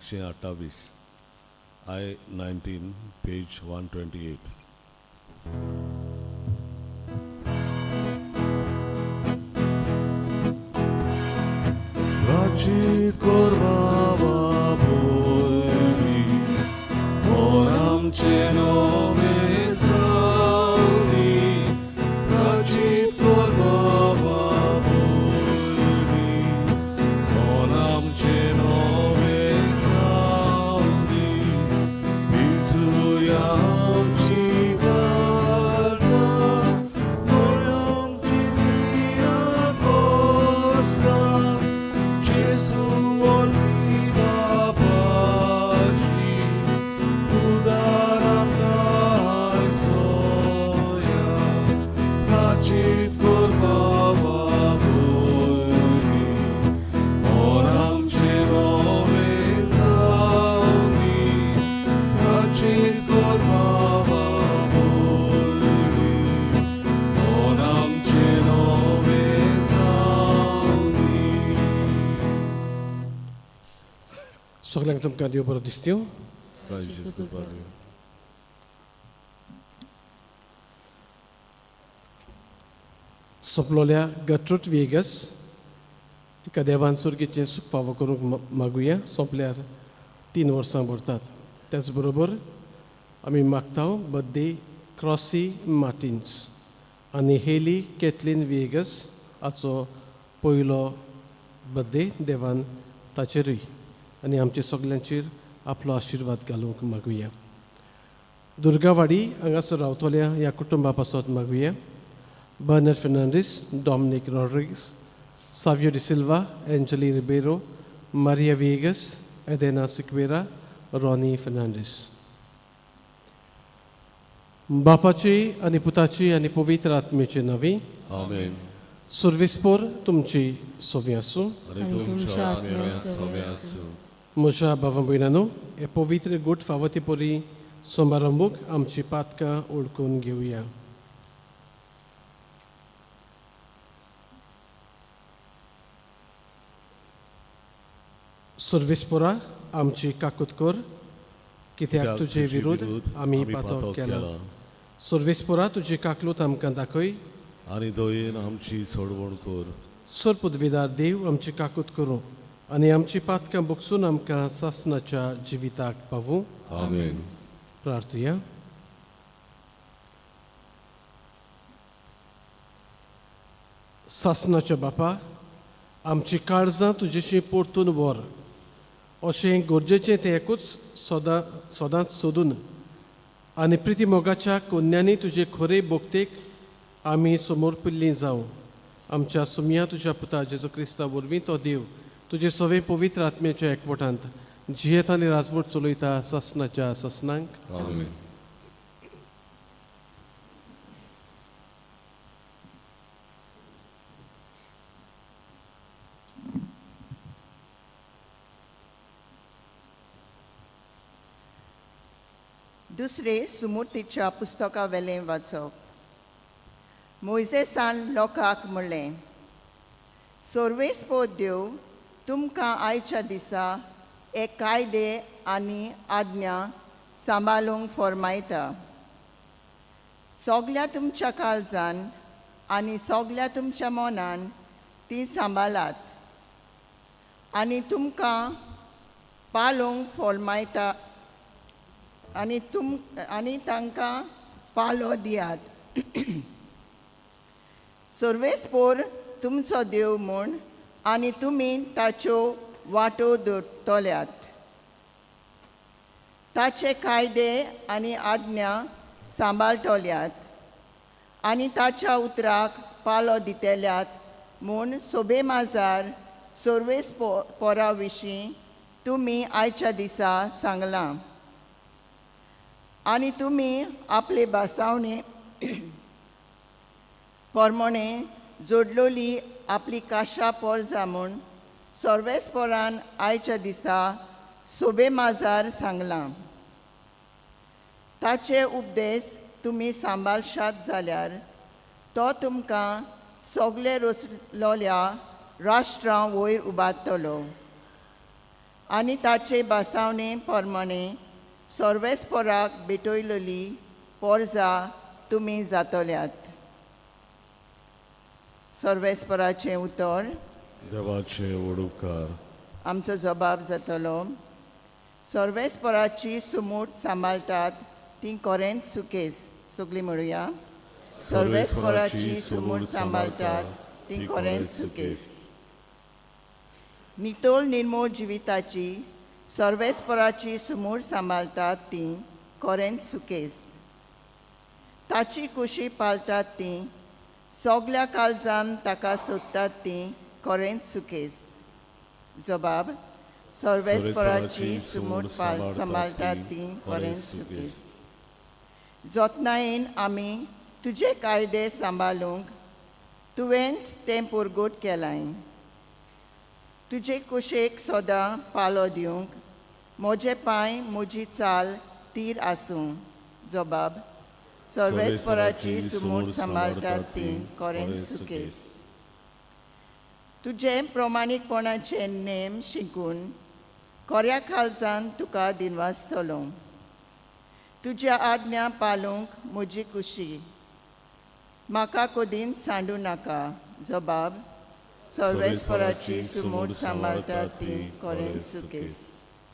128, I 19, page 128. प्राचीत कर बाबा पयली, मन आमचें नवें जावनी. प्राचीत कर बाबा पयली, मन आमचें नवें जावनी. भिजुया आमची काळजां, न्हय आमची क्रिया कसलां. जेजू वरवीं बापाची उदार आमकां आयजोया. प्राचीत कर बाबा पयली, मन आमचें नवें जावनी. प्राचीत कर बाबा पयली, मन आमचें नवें जावनी. सगल्यांक तुमकां देव बरो दिसत्यो. क्रायस्ट कृपा दिवं. सोंपलोल्या गट्रूट वेगस तिका देवान सुर्गेचें सूख फावो करूंक मागुया. सोंपल्यार 3 वर्सां भरतात. त्याच बरोबर आमी मागता बड्डे क्रॉसी मार्टिन्स आनी हेली कॅथलीन वेगस हाचो पयलो बड्डे. देवान ताचेरूय आनी आमचे सगल्यांचेर आपलो आशिर्वाद घालूंक मागुया. दुर्गावाडी हांगासर रावतल्या ह्या कुटुंबा पासत मागुया. Bernard Fernandes, Dominic Rodrigues, Savio D'Silva, Angeli Ribeiro, Maria Viegas, Edena Sequeira, Ronnie Fernandes. बापाची आनी पुताची आनी पवित्र आत्मेचे नांवी. आमेन. सुर्विस्पोर तुमची सोवी आसूं. आनी तुमच्या आत्म्या सवे आसूं. म्हज्या भावा भयणांनो, हे पवित्र गुट फावो ते परी समारंभूक आमची पातकां ओळखून घेवया. सुर्विस्पोरा, आमची काकूत कर, कित्याक तुजे विरुद्ध आमी पातक केला. सुर्विस्पोरा, तुजी काकलूत आमकां दाखय. आनी दयेन आमची सोडवण कर. सरपुदविदार देव आमची काकूत करूं आनी आमची पातकां बोगसून आमकां सासनाच्या जिविताक पावूं. आमेन. प्रार्थुया. सासनाच्या बापा, आमची काळजां तुजेशी परतून व्हर अशें गरजेचें तें एकूच सदां सदांच सोदून आनी प्रिती मोगाच्या कोन्यांनी तुजे खरे भोगतेक आमी समर्पिल्लीं जावं. आमच्या सुमया तुज्या पुता जेजू क्रिस्ता वरवीं, तो देव तुजे सवे पवित्र आत्म्याच्या एकवटांत जियेत आनी राजवट चलयता सासनाच्या सासनांक. आमेन. दुसरे सुमूर्तीच्या पुस्तका वेलें वाचप. मोयजेसान लोकांक म्हणलें, सोर्वेस्पो देव तुमकां आयच्या दिसा एक कायदे आनी आज्ञा सांबाळूंक फॉर्मायता. सगल्या तुमच्या काळजान आनी सगल्या तुमच्या मनान ती सांबाळात आनी तुमकां पालोवंक फॉर्मायता आनी तुम आनी तांकां पालो दियात. सर्वेस्पोर तुमचो देव म्हूण आनी तुमी ताच्यो वाटो दवरतल्यात, ताचे कायदे आनी आज्ञा सांबाळटल्यात आनी ताच्या उतराक पालो दितल्यात म्हूण सोबे माजार सर्वेस पोरा विशीं तुमी आयच्या दिसा सांगलां. आनी तुमी आपले भासावणे पोरमोणे जोडलोली आपली काशा पोरजा म्हूण सर्वेस्पोरान आयच्या दिसा सोबे माजार सांगलां. ताचे उपदेश तुमी सांबाळशात जाल्यार तो तुमकां सगळे रचलोल्या राष्ट्रां वयर उबारतलो. आनी ताचे बसावणे प्रमाणे सर्वेस्पराक भेटयलेली पोरजा तुमी जातल्यात. सर्वेस्पराचें उतर. देवाचे वडुपकार. आमचो जबाब जातलो. सर्वेस्पराची सुमूट सांबाळटात ती कोरेंत सुकेस. सगळीं म्हणुया. सर्वेस्पराची सुमूट सांबाळटात ती कोरेंत सुकेस. नितोल निर्मोळ जिविताची सर्वेस्पराची सुमूर सांबाळटात ती कोरेंत सुकेस. ताची कुशी पाळटात ती सगल्या काळजान ताका सोदतात ती कोरेंत सुकेस. जबाब. सर्वेस्पराची सुमूर सांबाळटात ती कोरेंत सुकेस. जतनायेन आमी तुजे कायदे सांबाळूंक तुवेंच तें पुरगूट केलाय. तुजे कुशेक सदां पालो दिवंक म्हजे पांय म्हजी चाल तीर आसूं. जबाब. सर्वेस्पराची सुमूर सांबाळटात ती कोरेंत सुकेस. तुजे प्रमाणीकपणाचे नेम शिकून कोऱ्या खालसान तुका दिनवासतलो. तुज्या आज्ञा पालूंक म्हजी कुशी म्हाका कदीन सांडू नाका. जबाब. सर्वेस्पराची सुमूर सांबाळटात ती कोरेंत सुकेस.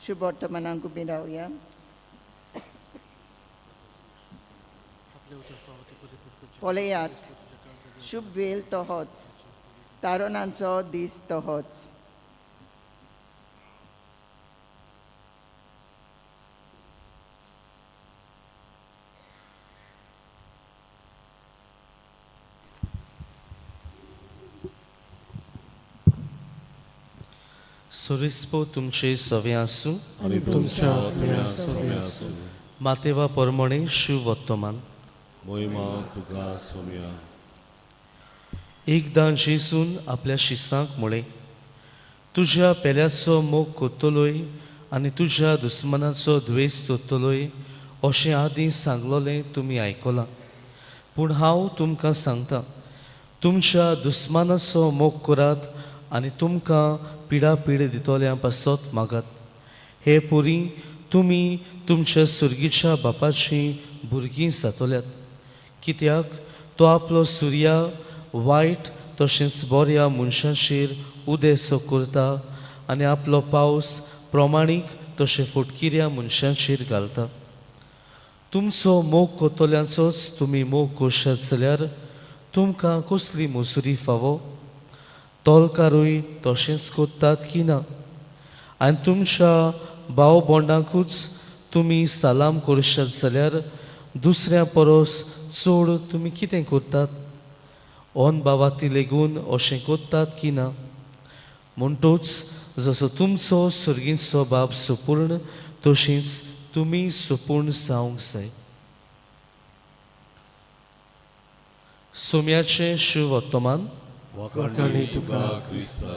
शुभ वर्तमानाक उबी रावया. पळयात, शुभ वेल तो होच, तारणांचो दीस तो होच. सोरिस्पो तुमचे सवे आसूं. आनी तुमच्या आत्म्या सवे आसूं. मातेवा परमणे शिव वर्तमान. मोहिमा तुका सोम्या. एकदां जेजून आपल्या शिसांक म्हळें, तुज्या पेल्याचो मोग कोत्तलोय आनी तुज्या दुस्मनाचो द्वेस दोत्तलोय अशें आदीं सांगलोलें तुमी आयकलां. पूण हांव तुमकां सांगता, तुमच्या दुस्मानाचो मोग करात आनी तुमकां पिडापीड दितोल्या पासत मागात. हे पुरी तुमी तुमच्या सुर्गीच्या बापाचीं भुरगीं जातल्यात, कित्याक तो आपलो सुर्या वायट तशेंच बऱ्या मनशाचेर उदेसो करता आनी आपलो पावस प्रमाणीक तशें फटकिऱ्या मनशांचेर घालता. तुमचो मोग कोतल्यांचोच तुमी मोग कोशात जाल्यार तुमकां कसली मजुरी फावो? तोलकारूय तशेंच कोत्तात की ना? आनी तुमच्या भाव बोंडांकूच तुमी सलाम करशात जाल्यार दुसऱ्या परस चड तुमी कितें करतात? ओन बावाती लेगून अशें कोत्तात की ना? म्हणटूच जसो तुमचो सर्गींचो बाप सुपूर्ण तशीच तुमी सुपूर्ण जावंक जाय. सोम्याचें शिव वर्तमान. वाखाणी तुका क्रिस्ता.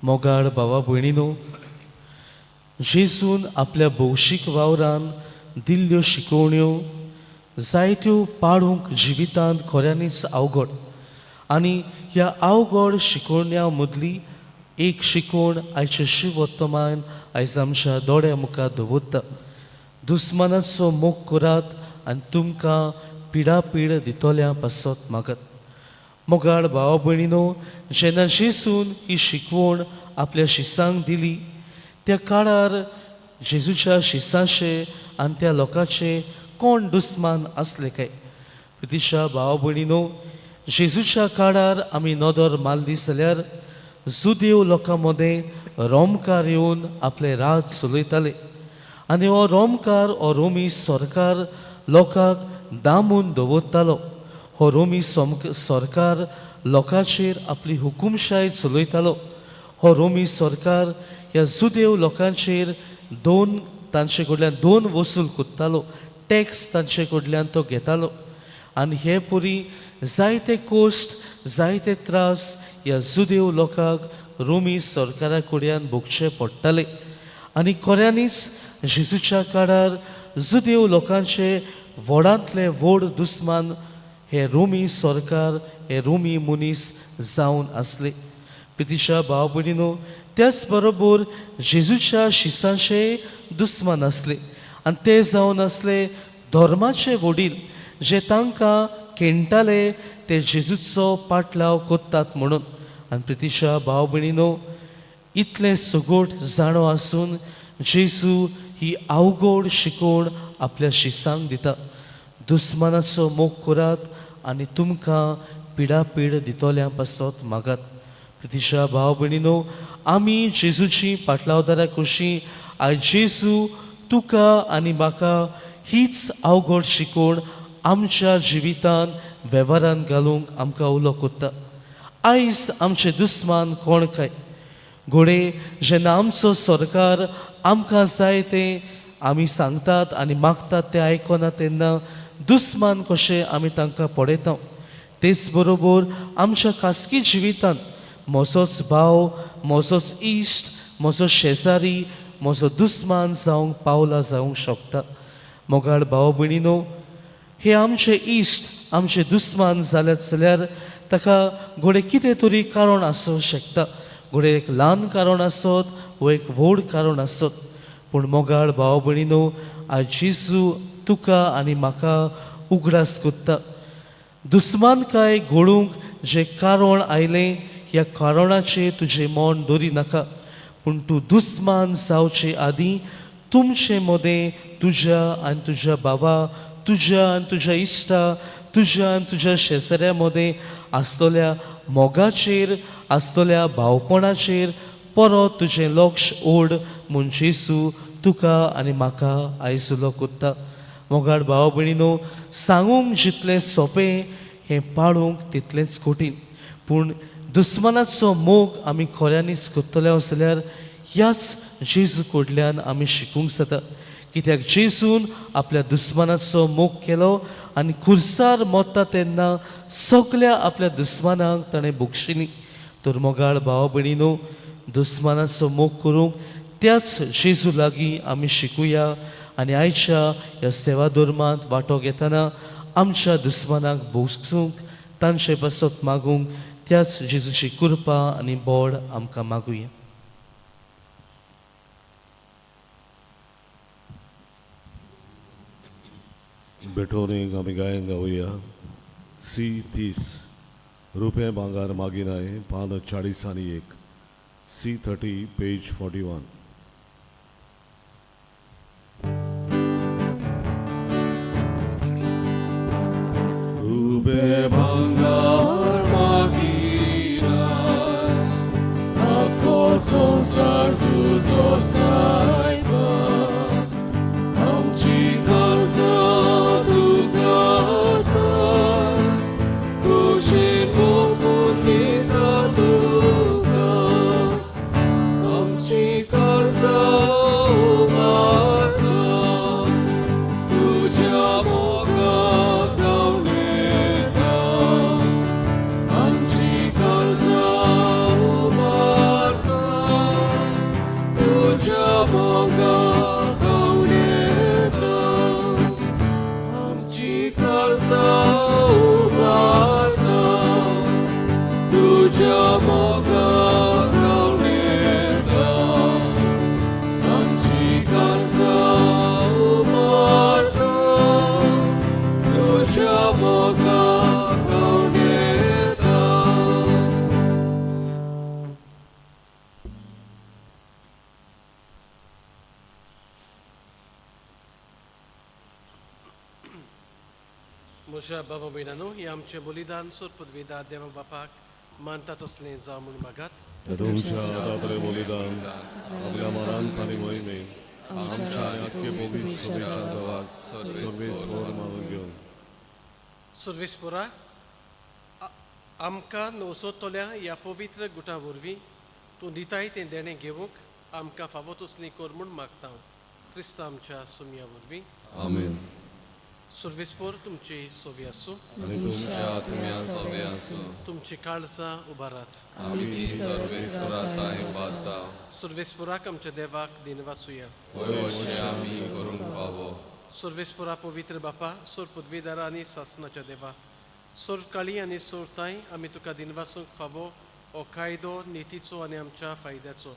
मोगाळ भावा भयणीनो, जेजून आपल्या भौशीक वावरान दिल्ल्यो शिकोवण्यो जायत्यो पाळूंक जिवितांत खऱ्यांनीच अवघड, आनी ह्या अवघड शिकोवण्या मदली एक शिकवण आयचें शिवोत्तमान आयज आमच्या दोळ्या मुखार दवरता. दुस्मानाचो मोग करात आनी तुमकां पिडापीड दितोल्या पासत मागत. मोगाळ भावा भयणीनो, जेन्ना जेजून ही शिकवण आपल्या शिसांक दिली त्या काळार जेजूच्या शिसांचे आनी त्या लोकांचे कोण दुस्मान आसले काय? तिच्या भावा भयणीनो, जेजूच्या काळार आमी नदर मारली जाल्यार जुदेव लोकां मदें रोमकार येवन आपलें राज चलयताले आनी हो रोमकार हो रोमी सरकार लोकांक दामून दवरतालो. हो रोमी सरकार लोकांचेर आपली हुकुमशाय चलयतालो. हो रोमी सरकार ह्या जुदेव लोकांचेर दोन तांचे कडल्यान दोन वसूल करतालो, टॅक्स तांचे कडल्यान तो घेतालो आनी हे पुरी जायते कोश्ट जायते त्रास ह्या जुदेव लोकांक रोमी सरकारा कडल्यान भोगचे पडटाले. आनी खऱ्यांनीच जेजूच्या काळार जुदेव लोकांचे व्हडांतले व्हड दुस्मान हे रोमी सरकार हे रोमी मनीस जावन आसले. प्रितीच्या भाव भयणीनो, त्याच बरोबर जेजूच्या शिसांचे दुस्मान आसले आनी ते जावन आसले धर्माचे वडील जे तांकां खेणटाले ते जेजूचो पाटलाव करतात म्हणून. आनी प्रितीच्या भाव भयणीनो, इतलें सगोट जाणो आसून जेजू ही अवघड शिकवण आपल्या शिसांक दिता. दुस्मानाचो मोग करात आनी तुमकां पिडापीड दितोल्या पासत मागात. प्रितीच्या भाव भयणीनो, आमी जेजूची पाटलावदारा कशी आयज जेजू तुका आनी म्हाका हीच अवघड शिकवण आमच्या जिवितान वेव्हारान घालूंक आमकां उलो कोत्ता. आयज आमचे दुस्मान कोण काय? घोडे जेन्ना आमचो सरकार आमकां जाय तें आमी सांगतात आनी मागतात तें आयकना तेन्ना दुस्मान कशें आमी तांकां पळयता. तेच बरोबर आमच्या खासगी जिवितांत म्हजोच भाव, म्हजोच इश्ट, म्हजो शेजारी म्हजो दुस्मान जावंक पावला जावंक शकता. मोगाळ भाव भयणीनो, हे आमचे इश्ट आमचे दुस्मान जाल्यात जाल्यार ताका घोडे कितें तरी कारण आसूंक शकता. घोडे एक ल्हान कारण आसत वो एक व्हड कारण आसत, पूण मोगाळ भाव भयणीनो, आयज जेजू तुका आनी म्हाका उगडास कोत्ता. दुस्मानकाय घोळूंक जें कारण आयलें ह्या कारणाचेर तुजें मन दवरी नाका, पूण तूं दुस्मान जावचे आदीं तुमचे मदें तुज्या आनी तुज्या भावा, तुज्या आनी तुज्या इश्टा, तुज्या आनी तुज्या शेजाऱ्या मदें आसतल्या मोगाचेर, आसतल्या भावपणाचेर परत तुजें लक्ष ओड म्हूण जेजू तुका आनी म्हाका आयज उलो कोत्ता. मोगाळ भाव भयणीनो, सांगूंक जितलें सोंपें हें पाळूंक तितलेंच कठीण, पूण दुस्मानाचो मोग आमी खऱ्यांनीच करतले जाल्यार ह्याच जेजू कडल्यान आमी शिकूंक जाता. कित्याक जेजून आपल्या दुस्मानाचो मोग केलो आनी खुर्सार मरता तेन्ना सगल्या आपल्या दुस्मानाक ताणें बक्षिली. तर मोगाळ भाव भयणीनो, दुस्मानाचो मोग करूंक त्याच जेजू लागीं आमी शिकुया आनी आयच्या ह्या सेवा धर्मांत वांटो घेतना आमच्या दुस्मानाक भोगसूंक, तांचे पासत मागूंक त्याच जेजूची कृपा आनी बोड आमकां मागुया. बेठोनीक आमी गायन गावया. सी 30 रुपये भांगर मागिनाय, पान 40 आनी 1, सी 30 पेज 41. रुपे भांगर मागिनाय, आख्खो संवसार तुजो सायबा, आमची काळजां तुका आसा, कुशीन मोपून दिता तुका, आमची काळजां उबारता, तुज्या मोगाक गावणेता, आमची काळजां उबारता, तुज्या मोगाक गावणेता, आमची काळजां उबारता, तुज्या मोगाक गावणेता, आमची काळजां उबारता, तुज्या मोगाक गावणेता. म्हज्या बाबा भयणानो, हें आमचें बलिदान सोरपदवेदा देवा बापाक मानता तसलें जावं म्हूण मागात. तुमच्या हातांतलें बलिदान आपल्या मनांत आनी मोहिमेन आमच्या आनी आख्खे पवित्र सभेच्या देवाक सर्वेस्पर मानून घेवन. सर्वेस्पोरा, आमकां नवसोतल्या ह्या पवित्र गुटा वरवीं तूं दिताय तें देणें घेवंक आमकां फावो तसलीं कर म्हूण मागता, क्रिस्तांव आमच्या सुमया वरवीं. आमेन. सर्वेस्पोर तुमची सोवी आसूं. आनी तुमच्या आत्म्या सोवे आसूं. तुमची काळजां उबारात. आमी ती सर्वेस्परा तांय उबारता. सर्वेस्पोराक आमच्या देवाक दिनवासुया. वय अशें आमी करूंक फावो. सर्वेस्पोरा पवित्र बापा, सोर पदवीदारा आनी सासनाच्या देवा, सोर काळी आनी सोर ताय, आमी तुका दिनवासूंक फावो हो कायदो नितीचो आनी आमच्या फायद्याचो.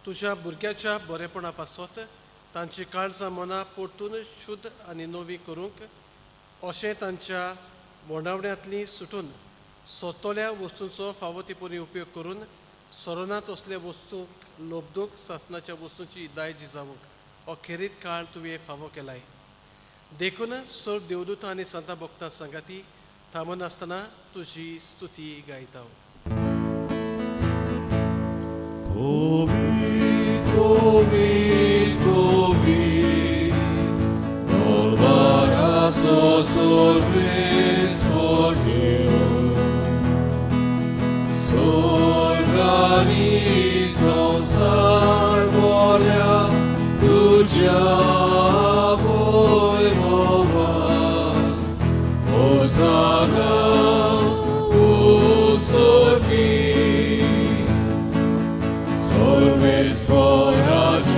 तुज्या भुरग्याच्या बरेपणा पासत तांची काळजां मनां परतून शुद्ध आनी नवी करूंक, अशें तांच्या मोडावण्यांतलीं सुटून सोतोल्या वस्तूंचो फावो ती परी उपयोग करून सोरोनात असल्या वस्तूंक लोबदूक सासणाच्या वस्तूंची दायजी जावंक हो खेरीत काळ तुवें फावो केलाय. देखून सर देवदूत आनी संता भक्तां सांगाती थांबनासतना तुजी स्तुती गायता. Kovi, kovi, kovi, sorbis fortio, sorgani sonsar moria, tuja voi mova, Hosanna, usorgi, Sorbis foraginavi,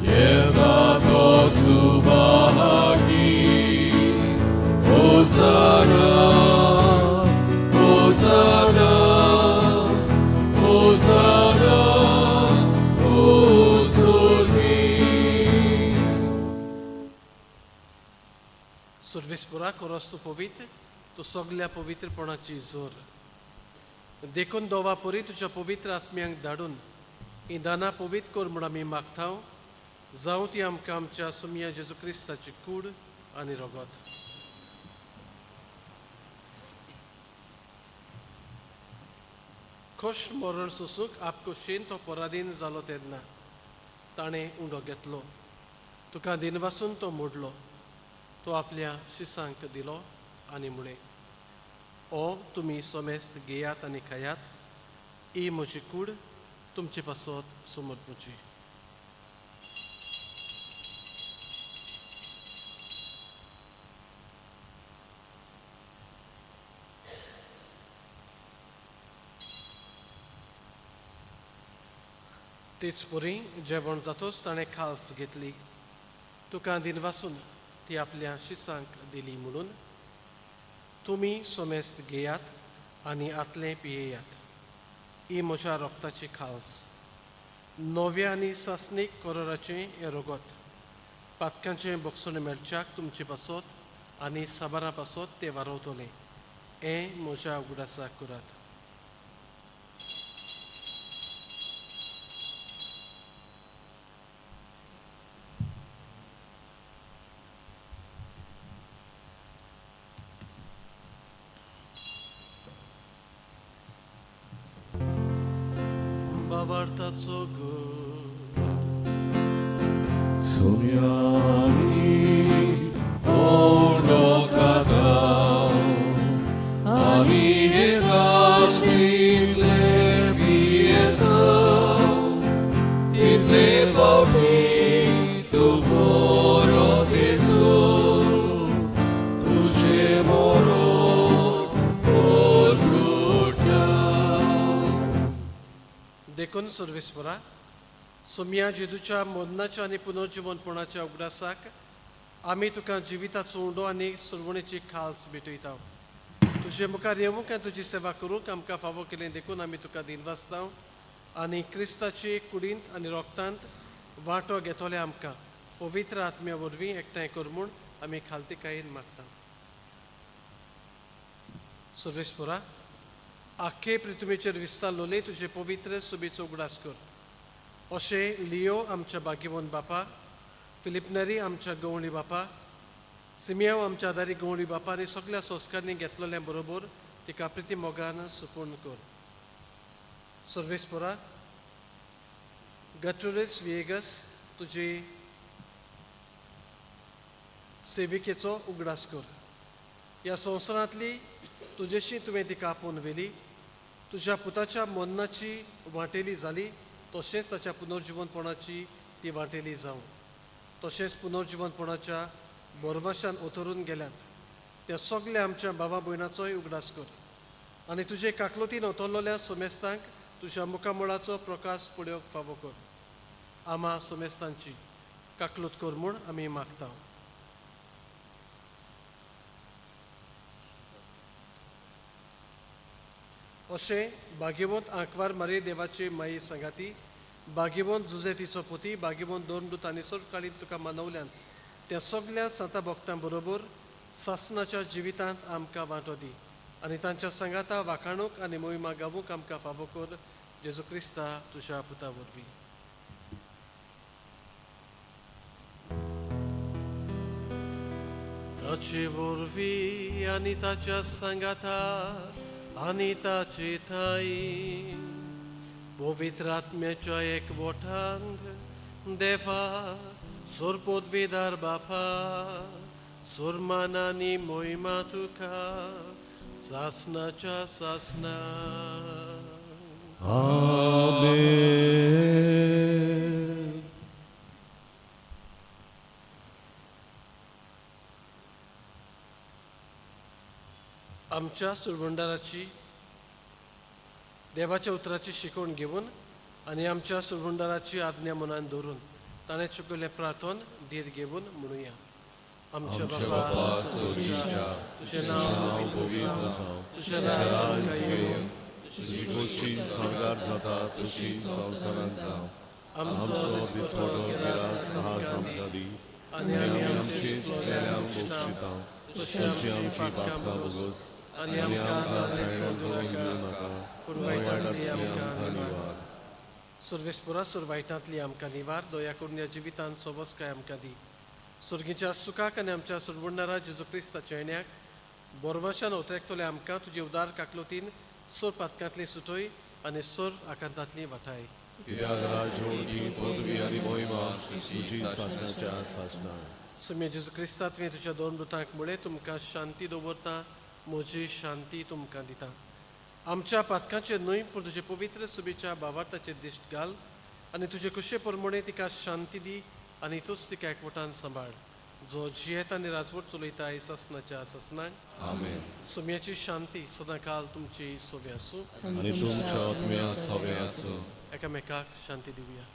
Yelda tosubahagi, Hosanna, Hosanna, Hosanna, Usurgi. सुर्वेसपुरा कोरस तूं पवित्र, तूं सगल्या पवित्रपणाची जोर. देखून दोवा परी तुज्या पवित्र आत्म्यांक धाडून ही दानां पवित्र कर म्हूण आमी मागता, जावं ती आमकां आमच्या सुमया जेजू क्रिस्ताची कूड आनी रगत. खोश मरण सोसूंक आपकोशेन तो पराधीन जालो तेन्ना ताणें उंडो घेतलो, तुका दिनवासून तो मोडलो, तो आपल्या शिसांक दिलो आनी म्हळें, ओ तुमी सोमेस्त घेयात आनी खायात, ही म्हजी कूड तुमचे पासत समर्पुची. तेच परी जेवण जातोच ताणें खाल्स घेतली, तुका दिनवासून ती आपल्या शिसांक दिली म्हणून, तुमी सोमेस्त घेयात आनी आतलें पियेयात, ही म्हज्या रोगताची खाल्स, नव्या आनी सासणीक करोराचें हें रोगत, पातकांचें बोगसण मेळच्याक तुमचे पासत आनी साबारां पासत तें वारवतलें, हें म्हज्या उगडासाक करात. बाबार्थाचो गो Somiami, Ono kada, ani ekastitle pieta, title pauti tu moro teso, tuce moro porcuta. देखून सर्वेस्परा सोमया जेजूच्या मरणाच्या आनी पुनर्जिवनपणाच्या उगडासाक आमी तुका जिविताचो उंडो आनी सुरवणेची खाल्स भेटयता. तुजे मुखार येवंक आनी तुजी सेवा करूंक आमकां फावो केलें देखून आमी तुका दिनवासता आनी क्रिस्ताचे कुडींत आनी रोगतांत वांटो घेतले आमकां पवित्र आत्म्या वरवीं एकठांय कर म्हूण आमी खालतीकायेन मागता. सर्वेस्परा आख्खे पृथ्वीचेर विस्तारलोले तुजे पवित्र सुबेचो उगडास कर, अशें लियो आमच्या बागेवन बापा, फिलिपनरी आमच्या गवळी बापा, सिमियांव आमच्या आदारी गवळी बापा आनी सगल्या संस्कारांनी घेतलेल्या बरोबर तिका प्रिती मोगान सुपूर्ण कर. सर्वेस्परा गटुरेस विएगस तुजी सेविकेचो उगडास कर. ह्या संवसारांतली तुजेशी तुवें तिका आपोवन व्हेली, तुज्या पुताच्या मरणाची वांटेली जाली, तशेंच ताच्या पुनर्जिवनपणाची ती वांटेली जावं, तशेंच पुनर्जिवनपणाच्या बोरवाशान ओतरून गेल्यात त्या सगल्या आमच्या भावा भयणाचोय उगडास कर आनी तुजे काकलोतीन ओतरलेल्या सोमेस्तांक तुज्या मुखामळाचो प्रकाश पळोवंक फावो कर. आमा सोमेस्तांची काकलूत कर म्हूण आमी मागता. अशें भाग्यवंत आंकवार मारे देवाचे माये सांगाती, भाग्यवंत जुजे तिचो पोती, भाग्यवंत दोन दूत आनी सर्वकाळीन तुका मानवल्यान त्या सगल्या सांता भक्तां बरोबर सासनाच्या जिवितांत आमकां वांटो दी आनी तांच्या सांगाता वाखाणूक आनी मोहिमा गावूंक आमकां फावो कर, जेजू क्रिस्ता तुज्या पुता वरवीं. ताचे वरवीं आनी ताच्या सांगाता आनी ताचे ठाई पवित्र आत्म्याच्या एकवटान देवा सोरपोतविदार बापा, सुरमान आनी मोहिमा तुका सासनाच्या सासना. आमेन. आमच्या सुरवंडाराची देवाच्या उतराची शिकवण घेवन आनी आमच्या सुरवंडाराची आज्ञा मनान दवरून ताणें चुकयल्लें प्रार्थन धीर घेवन म्हणुया. आमच्या बापा स्वर्गीच्या, तुजें नांव पवित्र जावं, तुजें राज्य येवं, तुजी खोशी स्वर्गार जाता तशी संवसारांत जावं. आमचो आमचो दिसपटो दिसपटो गिरास गिरास आज आमकां दी आमकां दी आनी आनी आमी आमी आमचे आमची चुकलेल्यांक चुकलेल्यांक भोगशिता भोगशिता तशी तशी आमची आमची पातकां पातकां भोगस भोगस आनी आनी आमकां आमकां ताणें ताणें करूं करूंक नाका, नाका, पूण पूण वायटांतली वायटांतली आमकां आमकां निवार. निवार. सर्वेस्पुरा सुरवायटांतली आमकां निवार, दया करून ह्या जिवितांत सवसकाय आमकां दी. सुर्गीच्या सुखाक आनी आमच्या सुरवुंडारा जेजू क्रिस्ताच्या येण्याक बोरवशान उतरेकतले आमकां तुजे उदार काकलोतीन सोर पातकांतली सुटय आनी सोर आकांतांतली वाटाय. कित्याक राजवटी पदवी आनी मोहिमा तुजी सासणाच्या सासणा. सुम्या जेजू क्रिस्ता तुवें तुज्या दोन मृतांक म्हळें, तुमकां शांती दवरता, म्हजी शांती तुमकां दिता. आमच्या पातकांचेर न्हय पूण तुजे पवित्र सुबेच्या भावार्थाचेर दिश्ट घाल आनी तुजे कुशे प्रमाणे तिका शांती दी आनी तूंच तिका एकवटान सांबाळ, जो जियेत आनी राजवट चलयता सासनाच्या सासनाक. आमेन. सुम्याची शांती सदांकाल तुमची सोवे आसूं. आनी तुमच्या आत्म्या सवे आसूं. एकामेकाक शांती दिवया.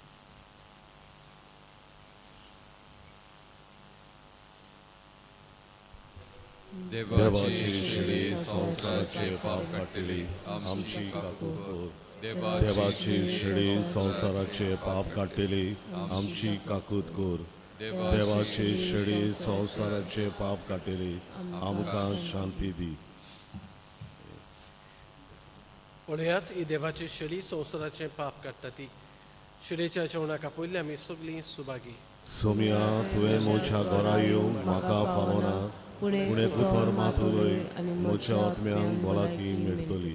देवाची शिडी संवसाराचे पाप काडटली आमची काकूत कर. देवाची शिडी संवसाराचे पाप काडटली आमची काकूत कर. देवाची शिडी संवसाराचे पाप काडटली आमकां शांती दी. पळयात ही देवाची शेळी संवसाराचें पाप काडटा ती. शेळयेच्या जेवणाक आपयल्ली आमी सगळीं सुभागी. सोम्या, तुवें म्हज्या घरा येवंक म्हाका फावना, पूण एक उतर मात उलय, म्हज्या आत्म्यांक भलायकी मेळटली.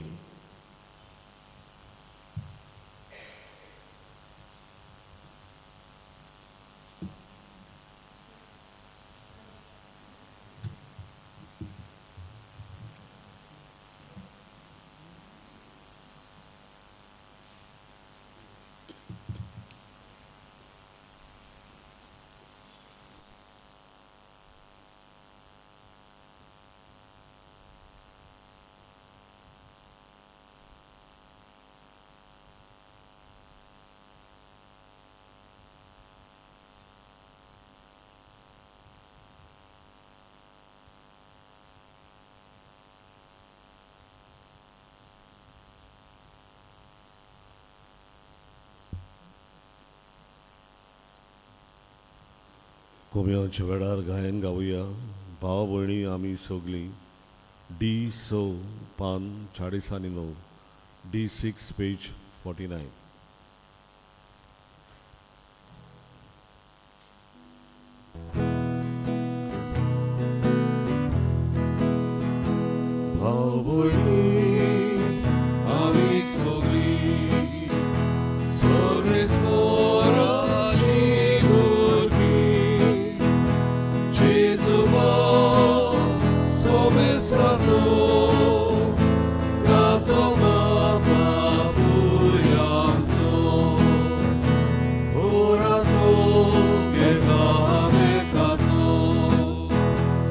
कोम्यांच्या वेळार गायन गावया. भाव भयणी आमी सगलीं डी स पान चाळीस आनी णव, D6 page 49. भाव भयणी आमी सगळीं सर्वेस्पोराची भुरगीं, जेजू सोमेस्ताचो ताचो बापूय आमचो, होरातो एकामेकाचो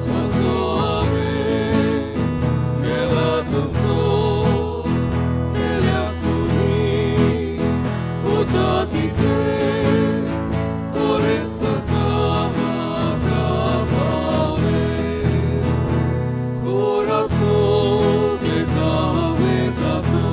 सोसोवे केला तुमचो, केल्या तुमी होता तितले कोरेंच म्हाका पावले, कोरातो एकामेकाचो.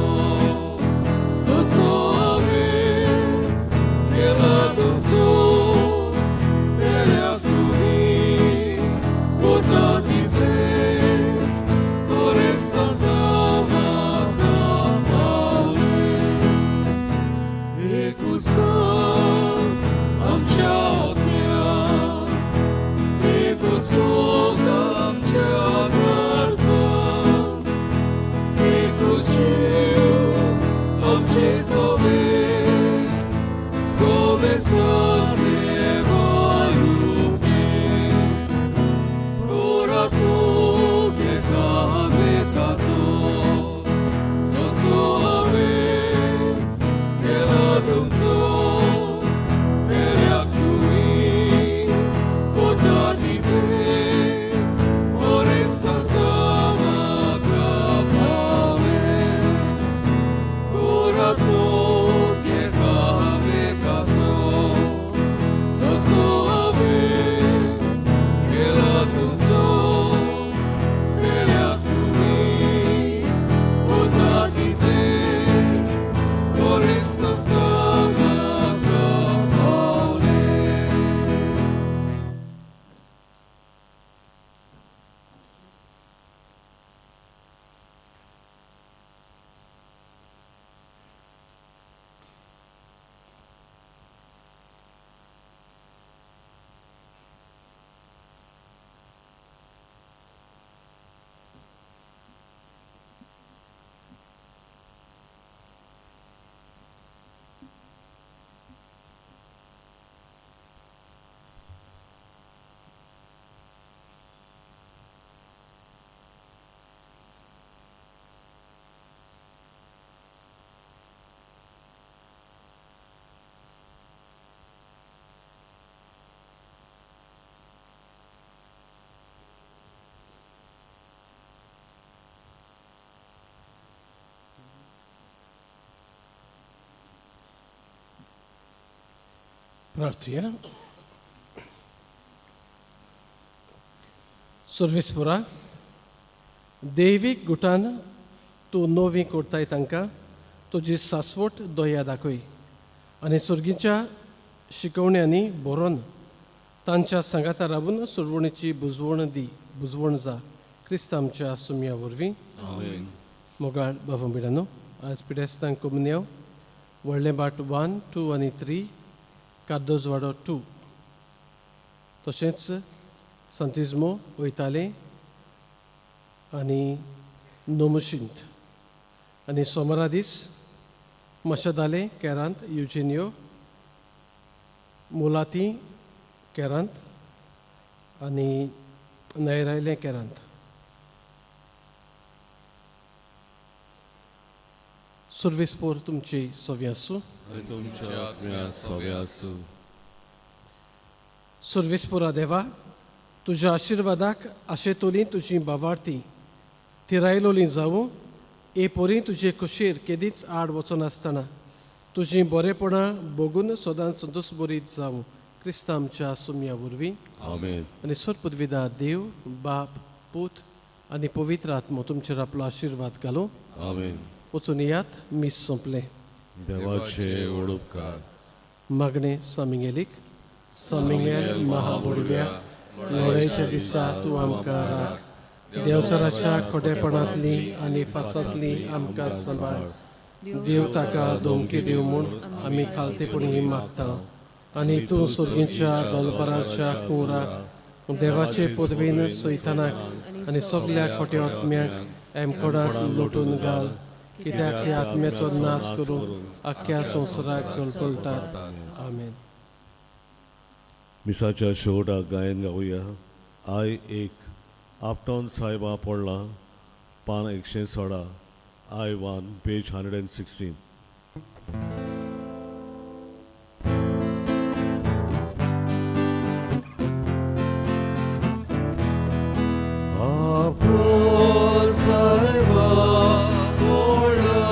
प्रार्थुया. सर्वेस्पुरा, दैवीक गुटान तूं नवी करताय तांकां तुजी सासवट दया दाखय आनी सर्गीच्या शिकवण्यांनी बरोवन तांच्या सांगाता रावून सुरवणीची बुजवण दी, बुजवण जा क्रिस्त आमच्या सुमया वरवीं. मोगाळ बाबा भयणांनो, आज पिडेस्तांक कोमुन्याव व्हडलें बाट 1, 2 आनी 3, कार्दोजवाडो 2, तशेंच सांतिज्मो वयताले आनी नोमुशींत, आनी सोमारा दीस मशदाले केरांत युजिनियो मुलाती केरांत आनी नैरायले केरांत. सुर्वेस्पोर तुमची सवी आसूं. आनी तुमच्या आत्म्यांत सवे आसूं. सुर्वेस्पोरा देवा, तुज्या आशिर्वादाक आशेतोली तुजी बावार्थी थिरायलोली जावूं, ए पोरी तुजे कुशीर केदीच आड वचनासतना तुजीं बरेपणां भोगून सदांच संतोश बरीत जावूं क्रिस्त आमच्या सुमया वरवीं. आमेन. आनी सरपदवीदार देव बाप पूत आनी पवित्र आत्मो तुमचेर आपलो आशिर्वाद घालूं. आमेन. वचून येयात, मीस सोंपलें. देवाचे व्हड उपकार. मागणें सामिंगेलीक. सामिंगेल महाबोडव्या, लढायच्या दिसा तूं आमकां राख, देवचाराच्या खोटेपणांतली आनी फासांतली आमकां सांबाळ. देव ताका धमकी दिव म्हूण आमी खालतेपणी मागता आनी तूं सर्गीच्या दलबराच्या कुंवराक देवाचे पदवीन सैतानाक आनी सगल्या खोट्या आत्म्याक एमकोडाक लोटून घाल, कित्याक ह्या आत्म्याचो नाश करून आख्ख्या संवसाराक जळकळटात. आमेन. मिसाच्या शेवटाक गायन गावया. I 1 आपटॉन साहेबा पडला, पान 116, I 1, page 116. आपटॉन साहेबा पडला.